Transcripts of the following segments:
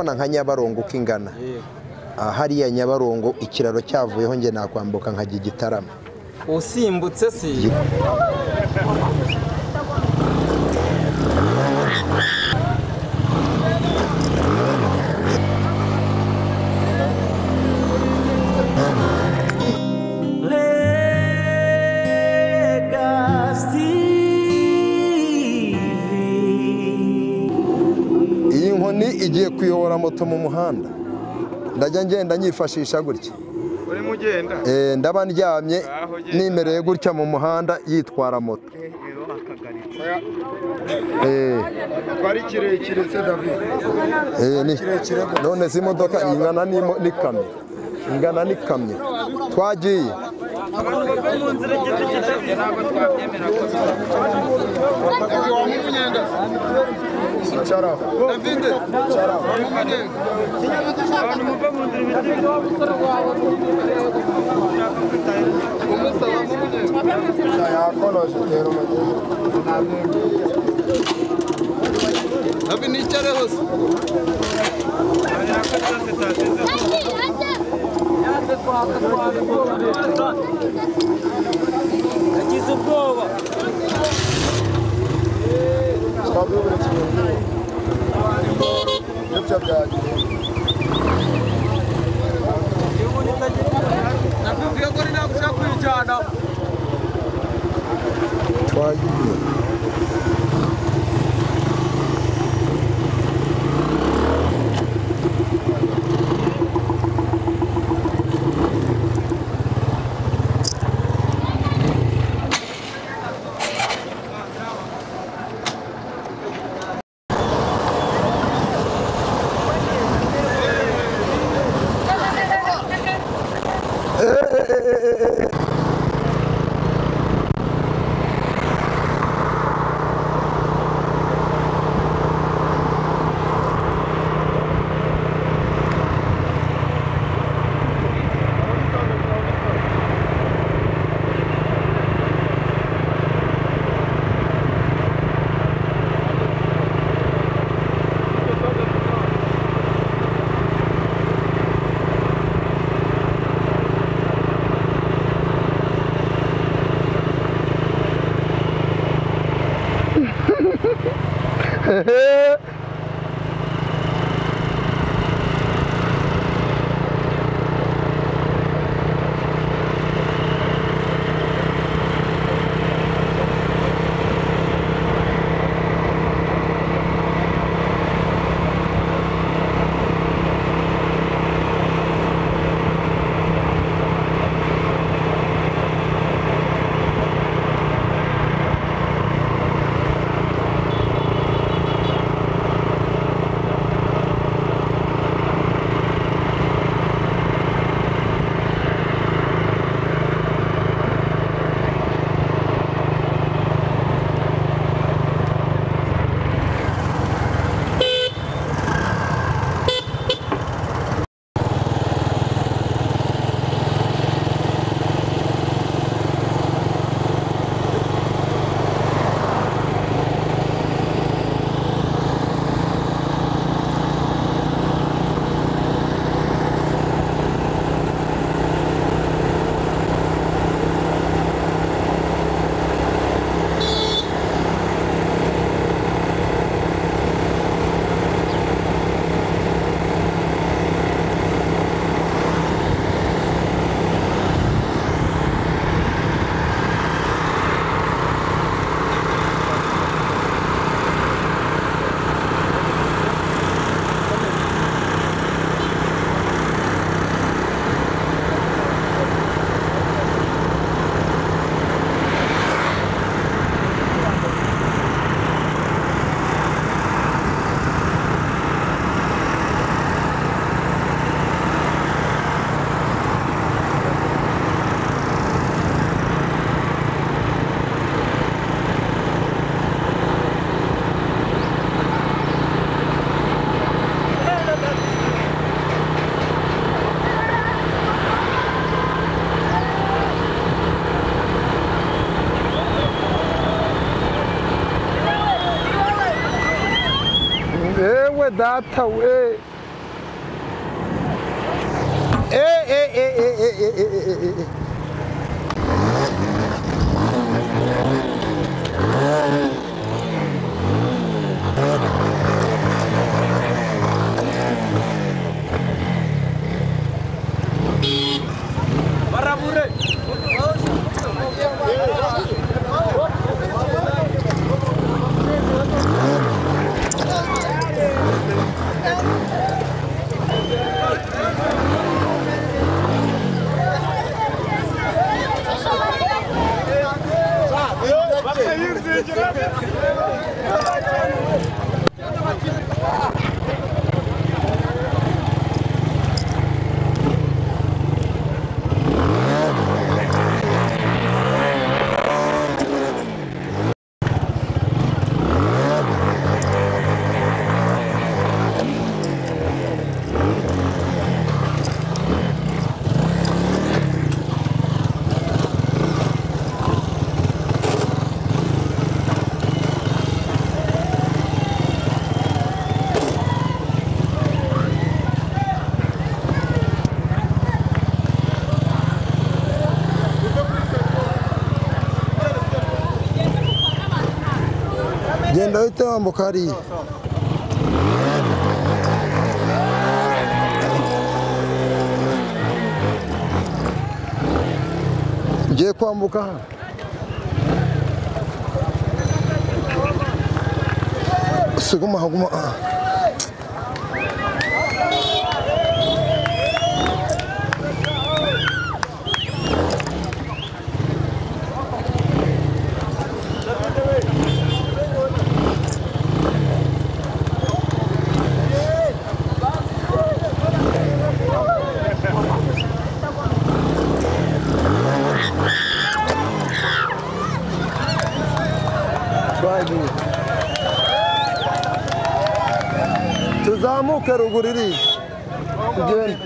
Urabona nka Nyabarongo uko ingana, hariya Nyabarongo ikiraro cyavuyeho nge nakwambuka nkajya Igitarama. Usimbutse si Iyi nkoni igiye kuyobora moto mu muhanda, ndajya ngenda nyifashisha gutya. Urimo ugenda? Ndaba ndyamye nimereye gutya mu muhanda yitwara moto. Twari kirekire se David? None si imodoka ingana n'ikamyo, ingana n'ikamyo. Twagiye. Yagize ubwoba. Twagiye. Data we. Genda uhite wambuka hariya. Ngiye kwambuka hano. Guma guma. Tuzamuke ruguru iri tugende.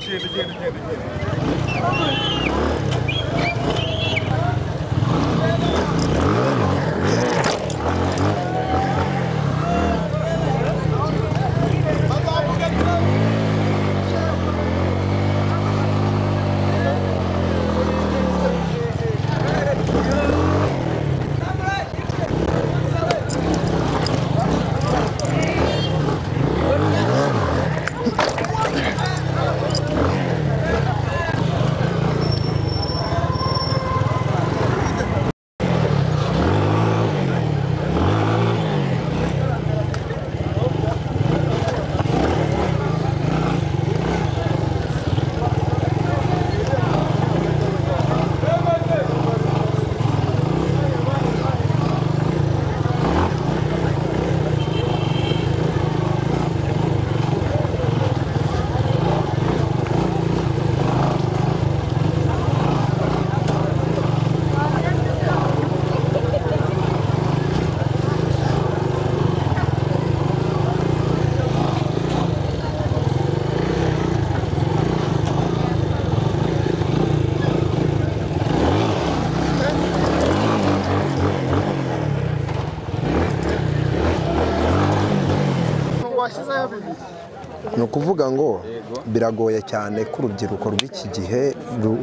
Ni ukuvuga ngo biragoye cyane ko urubyiruko rw'iki gihe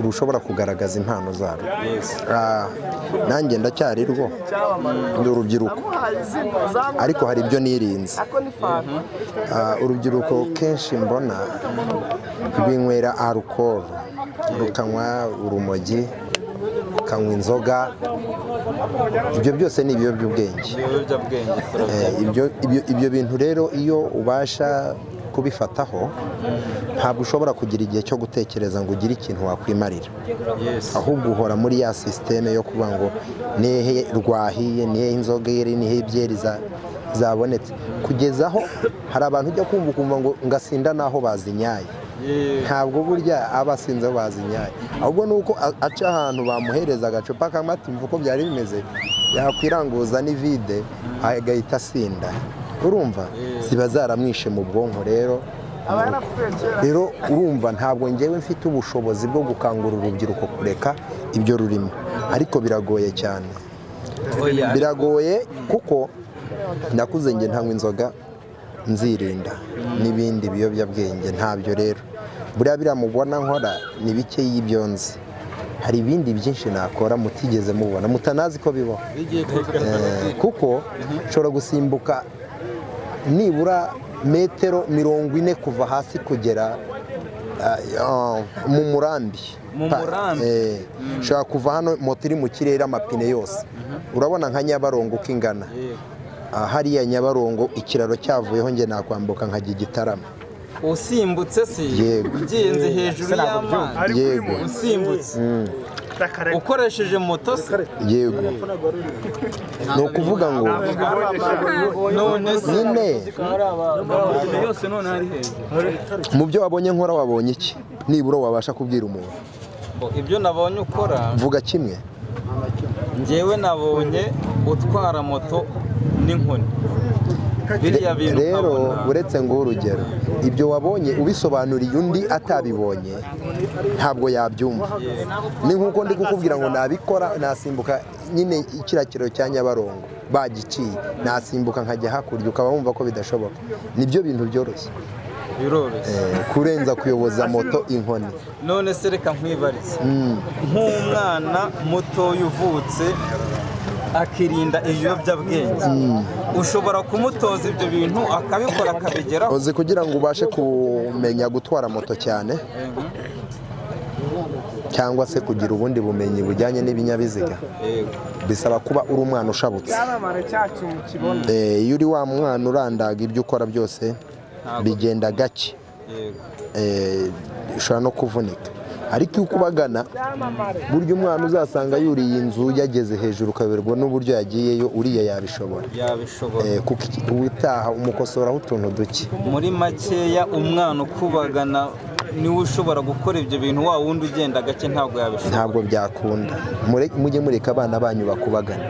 rushobora kugaragaza impano zarwo. Nanjye ndacyari rwo ndi urubyiruko, ariko hari ibyo nirinze. Urubyiruko kenshi mbona rwinywera alcohol, rukanywa urumogi, rukanywa inzoga. Ibyo byose ni ibiyobyabwenge. Ibyo bintu rero iyo ubasha kubifataho ntabwo ushobora kugira igihe cyo gutekereza ngo ugire ikintu wakwimarira. Ahubwo uhora muri ya systeme yo kuvuga ngo nehe rwahiye, nehe inzoga iri, nehe ibyeri zabonetse. Kugeza aho hari abantu ujya kumva ukumva ngo ngasinda naho bazinyaye. Ntabwo burya abasinze bazinyaye, ahubwo nuko aca ahantu bamuhereza agacupa kamwe uko byari bimeze yakwiranguza n'ivide agahita asinda. Urumva ziba zaramwishe mu bwonko. Rero rero urumva ntabwo ngewe mfite ubushobozi bwo gukangura urubyiruko kureka ibyo rurimo, ariko biragoye cyane. Biragoye kuko nakuze nge ntanywa inzoga, nzirinda n'ibindi biyobyabwenge ntabyo. Rero buriya biramubona nkora ni bike y'ibyo nzi, hari ibindi byinshi nakora mutigeze mubona mutanazi ko bibaho. Kuko nshobora gusimbuka nibura metero 40 kuva hasi kugera mu murambi. Nshobora kuva hano moto iri mu kirere amapine yose. Urabona nka Nyabarongo uko ingana, hariya Nyabarongo ikiraro cyavuyeho nge nakwambuka nkajya Igitarama. Usimbutse se? Ugenze hejuru y'amazi? Yego. Usimbutse ukoresheje moto se? Yego. Ni ukuvuga ngo none se nyine mu byo wabonye nkora wabonye iki nibura wabasha kubwira umuntu? Ibyo nabonye ukora, vuga kimwe. Njyewe nabonye utwara moto n'inkoni. Rero uretse ngo urugero ibyo wabonye ubisobanuriye undi atabibonye ntabwo yabyumva. Ni nkuko ndi kukubwira ngo nabikora nasimbuka nyine ikirakiro cya Nyabarongo bagiciye, nasimbuka nkajya hakurya ukaba wumva ko bidashoboka. Nibyo bintu byoroshye kurenza kuyoboza moto inkoni. None se reka nkwibarize, nk'umwana muto uvutse akirinda ibiyobyabwenge Ushobora kumutoza ibyo bintu akabikora akabigeraho. Uzi kugira ngo ubashe kumenya gutwara moto cyane cyangwa se kugira ubundi bumenyi bujyanye n'ibinyabiziga, bisaba kuba uri umwana ushabutse. Iyo uri wa mwana urandaga ibyo ukora byose bigenda gake, ushobora no kuvunika. Ariko iyo ukubagana, burya umwana uzasanga yuriye inzu yageze hejuru ukayoberwa n'uburyo yagiyeyo, uriya yabishobora. Kuko ubutaha umukosoraho utuntu duke. Muri makeya umwana ukubagana niwe ushobora gukora ibyo bintu, wa wundi ugenda gake ntabwo yabishobora. Ntabwo byakunda. Mujye mureka abana banyu bakubagana,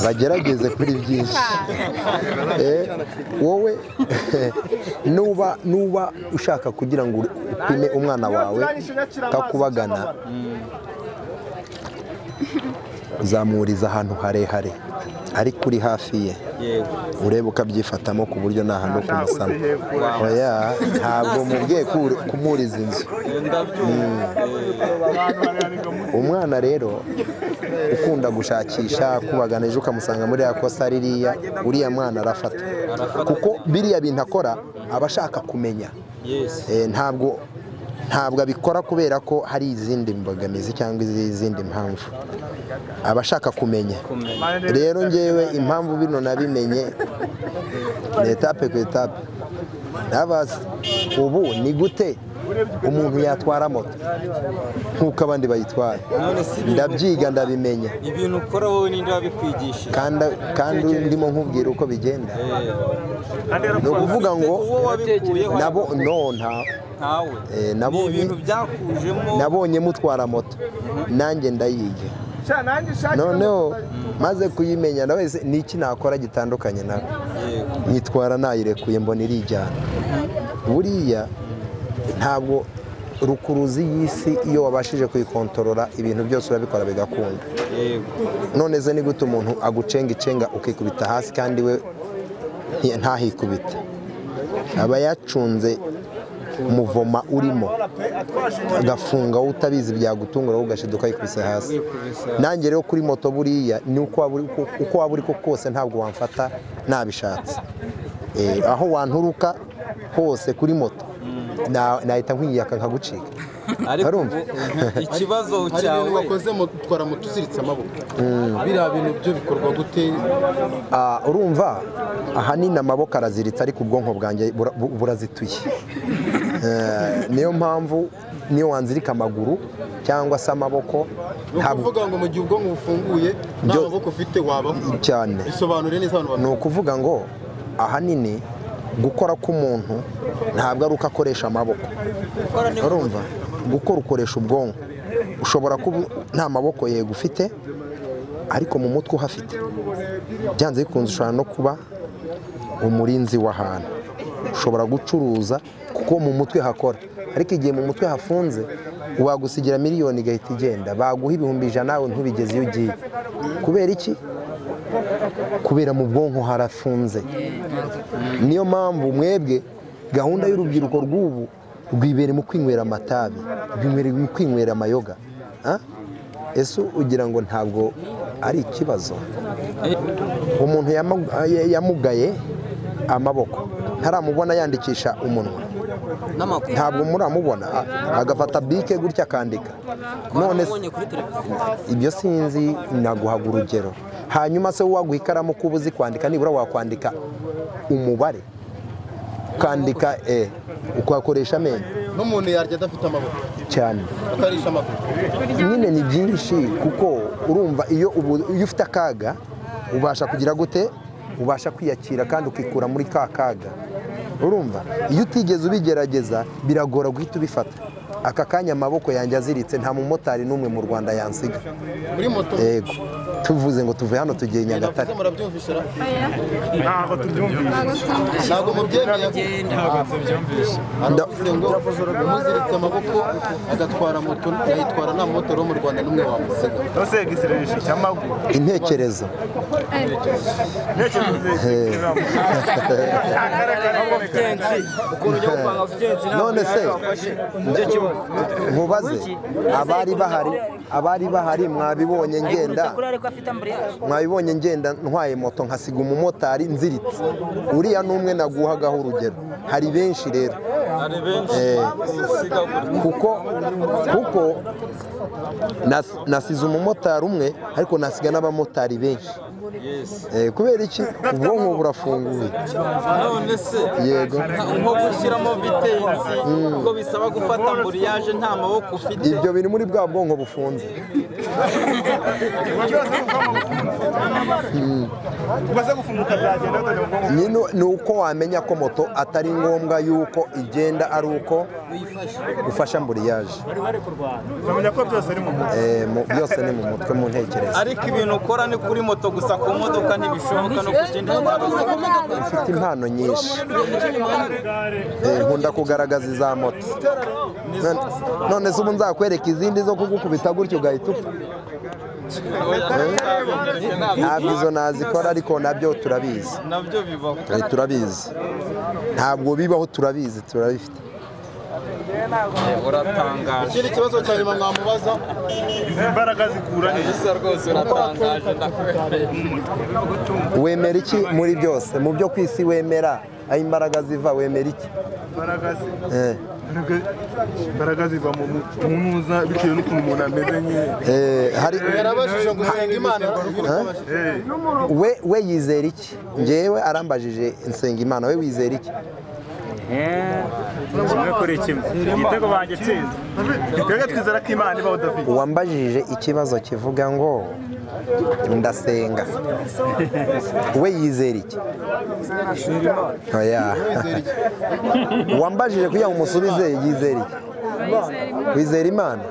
bagerageze kuri byinshi. Wowe nuba ushaka kugira ngo upime umwana wawe kakubagana, uzamuriza ahantu harehare ariko uri hafi ye, urebe ukabyifatamo ku buryo nta hantu kumusama. Oya, ntabwo mubwiye kumuriza inzu. Umwana rero ukunda gushakisha kubagana, ejo ukamusanga muri ya kosa ririya, uriya mwana arafata, kuko biriya bintu akora aba ashaka kumenya. Ntabwo abikora kubera ko hari izindi mbogamizi cyangwa izindi mpamvu, aba ashaka kumenya. Rero ngewe impamvu bino nabimenye ni etape ku etape. Ubu ni gute umuntu yatwara moto nk'uko abandi bayitwara? Ndabyiga ndabimenya. Ibintu ukora wowe ninde wabikwigishije? Kandi ndimo nkubwira uko bigenda. Ni ukuvuga ngo nabo nabonye mutwara moto nanjye ndayiga, noneho maze kuyimenya wese niki nakora gitandukanye nawe, nyitwara nayirekuye mbona irijyana. Buriya ntabwo rukuruzi y'isi iyo wabashije kuyikontorora ibintu byose urabikora bigakunda. None se ni gute umuntu agucenga icenga ukikubita hasi kandi we ntahikubita? Aba yacunze umuvoma urimo agafunga utabizi byagutungura ugashiduka yikubise hasi. Nanjye rero kuri moto buriya ni uko waba uri ko kose ntabwo wamfata nabishatse. Aho wanturuka hose kuri moto nahita nkwiyaka nkagucika. Ariko ikibazo cyawe wakoze mutwara moto uziritse amaboko, biriya bintu byo bikorwa gute? Urumva ahanini amaboko araziritse ariko ubwonko bwanjye burazituye. Niyo mpamvu niyo wanzirika amaguru cyangwa se amaboko, ntabwo uvuga ngo mu gihe ubwonko bufunguye nta maboko ufite wabaho cyane. Bisobanure neza abantu. Ni ukuvuga ngo ahanini gukora k'umuntu ntabwo ari uko akoresha amaboko. Urumva gukora ukoresha ubwonko. Ushobora kuba nta maboko yego ufite ariko mu mutwe uhafite. Byanze bikunze ushobora no kuba umurinzi w'ahantu, ushobora gucuruza kuko mu mutwe hakora. Ariko igihe mu mutwe hafunze wagusigira miliyoni igahita igenda, baguha 100,000 nawe ntubigeze iyo ugiye. Kubera iki? Kubera mu bwonko harafunze. Niyo mpamvu mwebwe gahunda y'urubyiruko rw'ubu rwibere mu kwinywera amatabi, rwibere mu kwinywera amayoga. Ese ugira ngo ntabwo ari ikibazo? Umuntu yamugaye amaboko ntaramubona yandikisha umunwa, ntabwo muramubona agafata bike gutya akandika. None ibyo sinzi, naguhaga urugero. Hanyuma se waguha ikaramu kuba uzi kwandika, nibura wakwandika umubare ukandika ukakoresha amenyo. N'umuntu yarya adafite amaboko cyane, akarisha amaguru nyine. Ni byinshi kuko urumva iyo ufite akaga ubasha kugira gute? Ubasha kwiyakira kandi ukikura muri ka kaga. Urumva iyo utigeze ubigerageza biragora guhita ubifata. Aka kanya amaboko yanjye aziritse, nta mumotari n'umwe mu Rwanda yansiga muri moto. Yego, tuvuze ngo tuvuye hano tugiye Nyagatare. Ntabwo tubyumvise, ntabwo mubyemeye, ntabwo tubyumvise. Aravuze ngo umuziritse amaboko agatwara moto, yayitwara nta mumotari wo mu Rwanda n'umwe wamusiga. Nose gisirisha cy'amaguru. Intekerezo. None se Nkubaze abari bahari mwabibonye ngenda. Mwabibonye ngenda ntwaye moto nkasiga umumotari nziritse. Uriya numwe naguhagaho urugero. Hari benshi rero. Hari benshi. Kuko nasize umumotari umwe ariko nasiga n'abamotari benshi. Kubera iki ubwonko burafunguye. None se yego nko gushyiramo vitensi ko bisaba gufata amburiyaje nta maboko ufite. Ibyo biri muri bwa bwonko bufunze. Ni uko wamenya ko moto atari ngombwa yuko igenda ari uko ufasha amburiyaje. Byose ni mu mutwe mu ntekerezo. Ariko ibintu ukora ni kuri moto gusa ku modoka ntibishoboka no kugenda. Mfite impano nyinshi. Nkunda kugaragaza iza moto. None se ubu nzakwereka izindi zo kugukubita gutyo ugahita upfa. Ntabwo izo nazikora ariko nabyo turabizi. Nabyo bibaho. Turabizi. Ntabwo bibaho turabizi turabifite. Uratangaje. Ikindi kibazo cya nyuma mwamubaza izi mbaraga zikura he? Isa rwose uratangaje ndakwereka. Wemera iki muri byose? Mu byo kwisi wemera aho imbaraga ziva wemera iki? Imbaraga ziva mu muza bitewe n'ukuntu umuntu ameze nyine. Hari yarabashije gusenga Imana. We yizera iki? Njyewe arambajije nsenga Imana, we wizera iki? Kimwe kuri kimwe igitego bagitsinze. Twebwe twizera ko Imana ibaho David. Uwambajije ikibazo kivuga ngo ndasenga we yizera iki? Oya. Uwambajije kugira ngo umusubize yizera iki? Wizera Imana.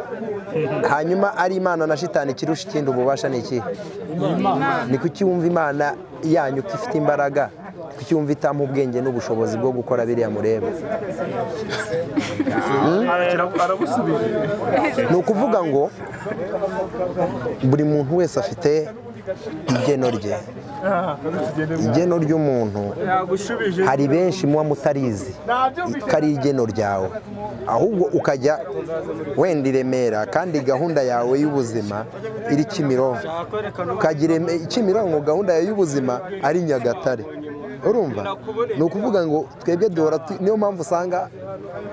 Hanyuma ari Imana na shitani kirusha ikindi ububasha ni iki? Ni kuki wumva Imana yanyu ko ifite imbaraga? Kuki wumva itampa ubwenge n'ubushobozi bwo gukora biriya mureba? Ni ukuvuga ngo buri muntu wese afite igeno rye. Igeno ry'umuntu hari benshi muba mutarizi ko ari igeno ryawe, ahubwo ukajya wenda i Remera kandi gahunda yawe y'ubuzima iri Kimironko, ukagira Kimironko gahunda yawe y'ubuzima ari Nyagatare. Urumva? Ni ukuvuga ngo twebwe duhora, niyo mpamvu usanga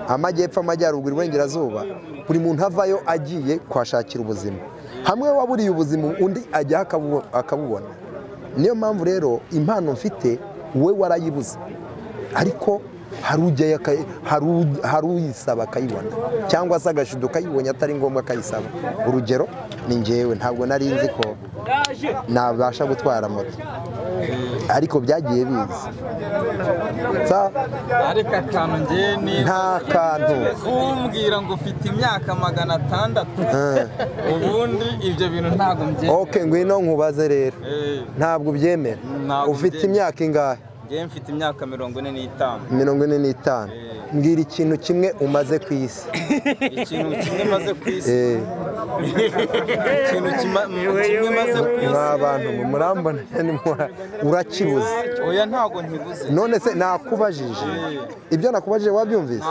amajyepfo, amajyaruguru, iburengerazuba buri muntu avayo agiye kuhashakira ubuzima. Hamwe waburiye ubuzima undi ajya akabubona. Niyo mpamvu rero impano mfite we warayibuze, ariko hari uyisaba akayibona, cyangwa se agashiduka ayibonye atari ngombwa akayisaba. Urugero ni njyewe, ntabwo nari nzi ko nabasha gutwara moto, ariko byagiye biza. Ariko akantu njye ni nta kantu kumbwira ngo ufite imyaka 600 ubundi ibyo bintu ntabwo mbyemera. Okay, ngwino nkubaze rero. Ntabwo ubyemera. Ufite imyaka ingahe? Njye mfite imyaka 45. 45. Mbwira ikintu kimwe umaze ku isi. Ikintu kimwe maze ku isi. Ikintu kimwe maze ku isi. Mwa bantu murambona urakibuze. Oya ntago nkibuze. None se nakubajije. Ibyo nakubajije wabyumvise?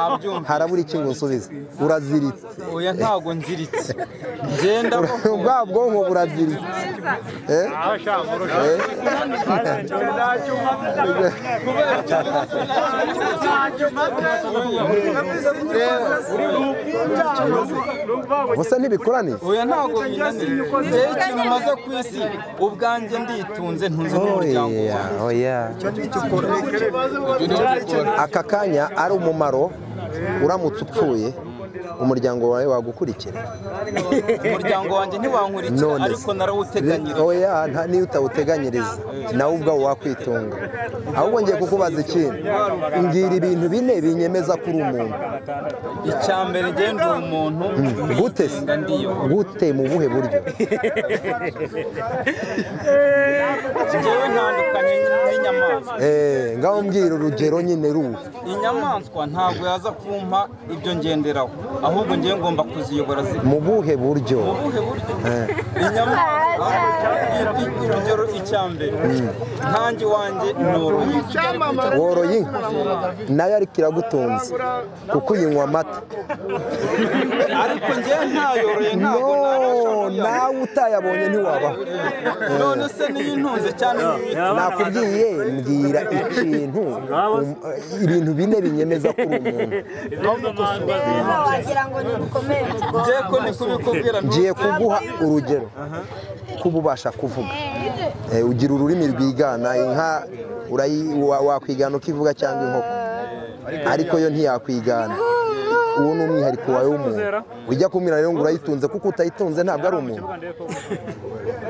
Harabura iki ngo nsubize? Uraziritse. Oya ntago nziritse. Ngenda bwa bwonko buraziritse. Gusa ntibikoraniye. Oya ntago binaniye. Njye ikintu maze ku isi ubwanjye nditunze ntunze n'umuryango wanjye. Oya. Aka kanya ari umumaro uramutse upfuye umuryango wawe wagukurikira. Umuryango wanjye ntiwankurikira ariko narawuteganyiriza. Oya niyo utawuteganyiriza nawe ubwawe wakwitunga. Ahubwo ngiye kukubaza ikintu. Mbwira ibintu bine binyemeza kuri umuntu. Icya mbere njye ndi umuntu. Gute? Gute mu buhe buryo? Njyewe ntandukanye n'inyamaswa. Ngaho mbwira urugero nyine ruhe. Inyamaswa ntabwo yaza kumpa ibyo ngenderaho, ahubwo ngiye ngomba kuziyobora mu buhe buryo? Mu buhe buryo? Inyamaswa, urugero icya mbere nkanjye wanjye noroye inka. Woroye inka nayo ariko iragutunze kuko uyinywa amata. Ariko njye ntayoroye ntabwo nabasha. Nawe utayabonye ntiwabaho. None se niyo intunze cyane? Nakubwiye mbwira ikintu, ibintu bine binyemeza kuri umuntu. Ngiye kuguha urugero kuba ubasha kuvuga, ugira ururimi rwigana inka, wakwigana ukivuga cyangwa inkoko, ariko yo ntiyakwigana. Uwo ni umwihariko wawe w'umuntu. Ujya kumira rero ngo urayitunze, kuko utayitunze ntabwo ari umuntu.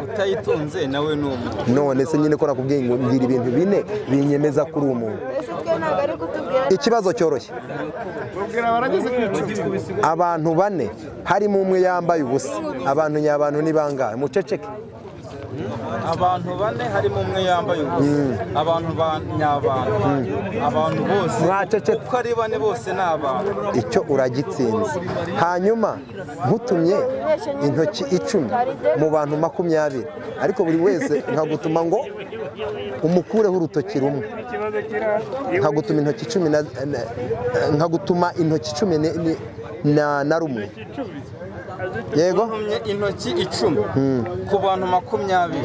Utayitunze nawe ni umuntu. None se nyine ko nakubwiye ngo mbwira ibintu bine binyemeza kuri umuntu. Ikibazo cyoroshye. Abantu bane harimo umwe yambaye ubusa, abantu nyabantu ni bangahe? Muceceke. Abantu bane harimo umwe yambaye ubusa, abantu ba nyabantu, abantu bose uko ari bane bose ni abantu. Icyo uragitsinze. Hanyuma nkutumye intoki 10 mu bantu 20, ariko buri wese nkagutuma ngo umukureho urutoki rumwe, nkagutuma intoki 10 na nkagutuma intoki 10 na rumwe. Yego, untumye intoki 10 ku bantu 20.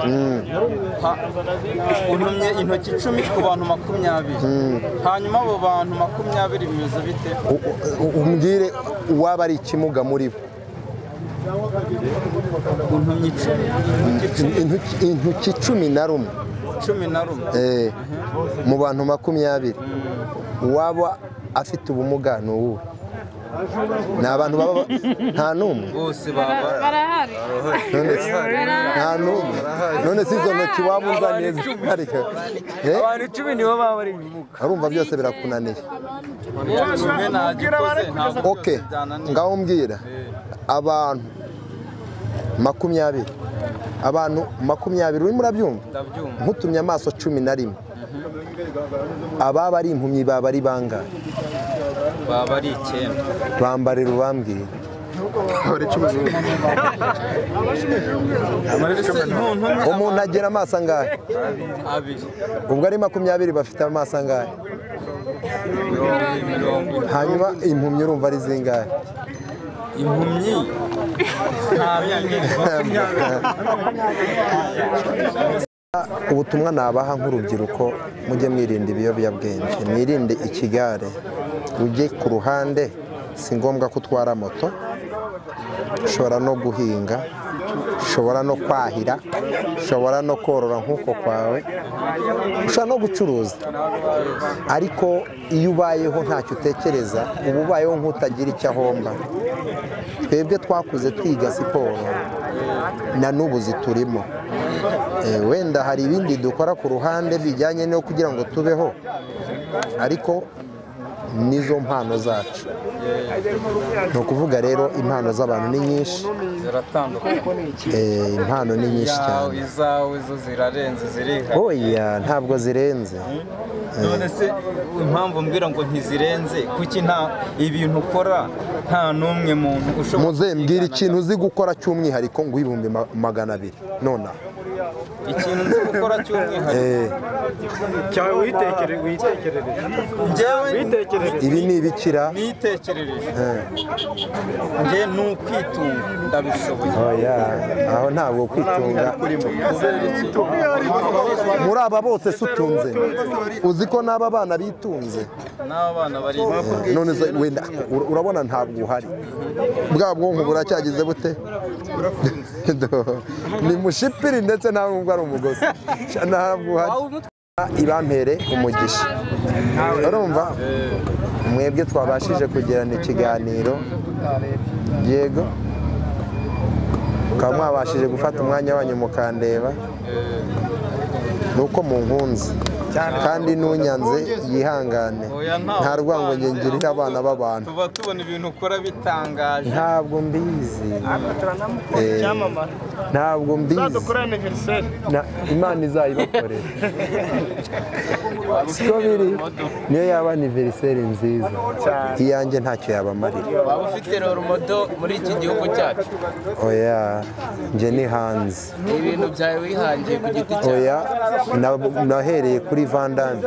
Untumye intoki 10 ku bantu 20. Hanyuma abo bantu 20 bimeze bite? Umbwire uwaba ari ikimuga muri bo. Untumye 10 intoki 11. 11. Mu bantu 20 uwaba afite ubumuga ni uwuhe? Ni abantu baba nta n'umwe bose baba barahari. Nta n'umwe. None si izo ntoki waba uzaniye ziparika? Abantu 10 nibo baba bari ibimuga. Arumva byose birakunaniye. Okay, ngaho mbwira abantu 20, abantu 20 urimo urabyumva? Nkutumye amaso 11. Ababa ari impumyi baba ari bangahe? Baba ari 9. Bambarira ubambwira. Umuntu agira amaso angahe? Abiri. Ubwo ari 20 bafite amaso angahe? Hanyuma impumyi urumva ari zingahe? Impumyi Ubutumwa nabaha nk'urubyiruko, mujye mwirinda ibiyobyabwenge, mwirinde ikigare, ujye ku ruhande. Si ngombwa ko utwara moto, ushobora no guhinga, ushobora no kwahira, ushobora no korora nk'uko kwawe, ushobora no gucuruza. Ariko iyo ubayeho ntacyo utekereza, uba ubayeho nk'utagira icyo ahomba. Twebwe twakuze twiga siporo na n'ubu ziturimo. Wenda hari ibindi dukora ku ruhande bijyanye no kugira ngo tubeho, ariko nizo mpano zacu. Ni ukuvuga rero impano z'abantu ni nyinshi, impano ni nyinshi cyane. Izawe zo zirarenze, zirihariye. Oya, ntabwo zirenze. None se impamvu mbwira ngo ntizirenze, kuki nta ibintu ukora nta n'umwe muntu ushobora? Muze mbwira ikintu uzi gukora cy'umwihariko ngo 200,000 nonaha. Ikintu nzi gukora cy'umwihariko cyawe witekerereje. Ibi ni ibikira nitekerereje nge ni ukwitunga, ndabishoboye. Oya, aho ntabwo kwitunga muri aba bose se utunze. Uzi ko n'aba bana bitunze, n'abana bari none wenda urabona ntabwo uhari, bwa bwonko buracyagize bute? Ni mushipiri ndetse ntabwo ari umugozi, ntabwo uhari. Ibampere umugisha. Urumva mwebwe twabashije kugirana ikiganiro, yego, mukaba mwabashije gufata umwanya wanyu mukandeba, nuko munkunze kandi nunyanze yihangane, nta rwango ngirira abana b'abantu. Tuba tubona ibintu ukora bitangaje. Ntabwo mbizi, ntabwo mbizi. Imana izayibakorera. Siko biri, niyo yaba anniversaire nziza, iyanjye ntacyo yabamarira. Waba ufite role muri iki gihugu cyacu? Oya, njye ni hanze. Ibintu byawe wihangiye ku giti cyawe? Oya, nahereye kuri kuri Van Damme.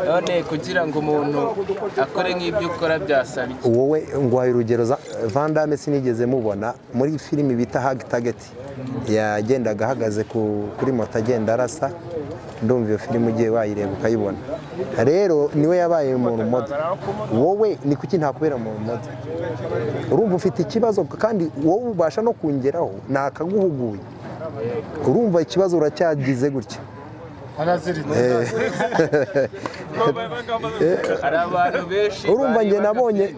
None kugira ngo umuntu akore nk'ibyo ukora byasaba iki? Wowe nguhaye urugero, Van Damme sinigeze mubona muri filimi bita Hug Target, yagendaga ahagaze kuri moto agenda arasa. Ndumva iyo filimi ugiye wayireba ukayibona. Rero niwe yabaye umuntu modo, wowe ni kuki ntakubera umuntu modo? Urumva ufite ikibazo kandi wowe ubasha no kungeraho nakaguhuguye. Urumva ikibazo uracyagize gutya. Hari abantu benshi urumva njye nabonye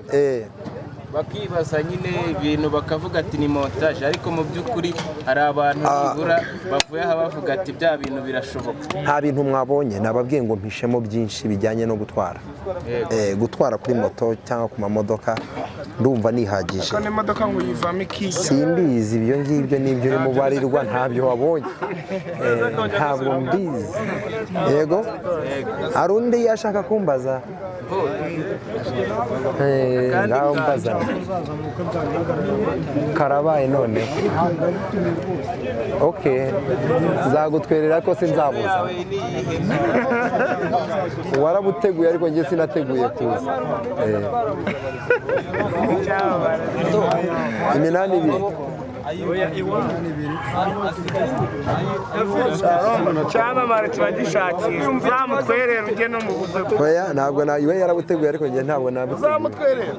bakibaza nyine ibintu bakavuga ati ni montage, ariko mu by'ukuri hari abantu nibura bavuye aha bavuga ati bya bintu birashoboka. Nta bintu mwabonye, nababwiye ngo mpishemo byinshi bijyanye no gutwara. Gutwara kuri moto cyangwa ku mamodoka ndumva nihagije. Simbizi ibyo ngibyo n'ibyo urimo barirwa ntabyo wabonye. Ntabwo mbizi. Yego hari undi yashaka kumbaza? Ngaho mbaza. Karabaye none. Okay, nzagutwerera ko sinzabuza. Warabuteguye ariko njye sinateguye kuza. Iminani ibiri. Cyamamare turagishakisha, uzamutwerere ujye no mu bukwe. Oya ntabwo iwe yarabuteguye ariko njye ntabwo nabuteguye. Uzamutwerere.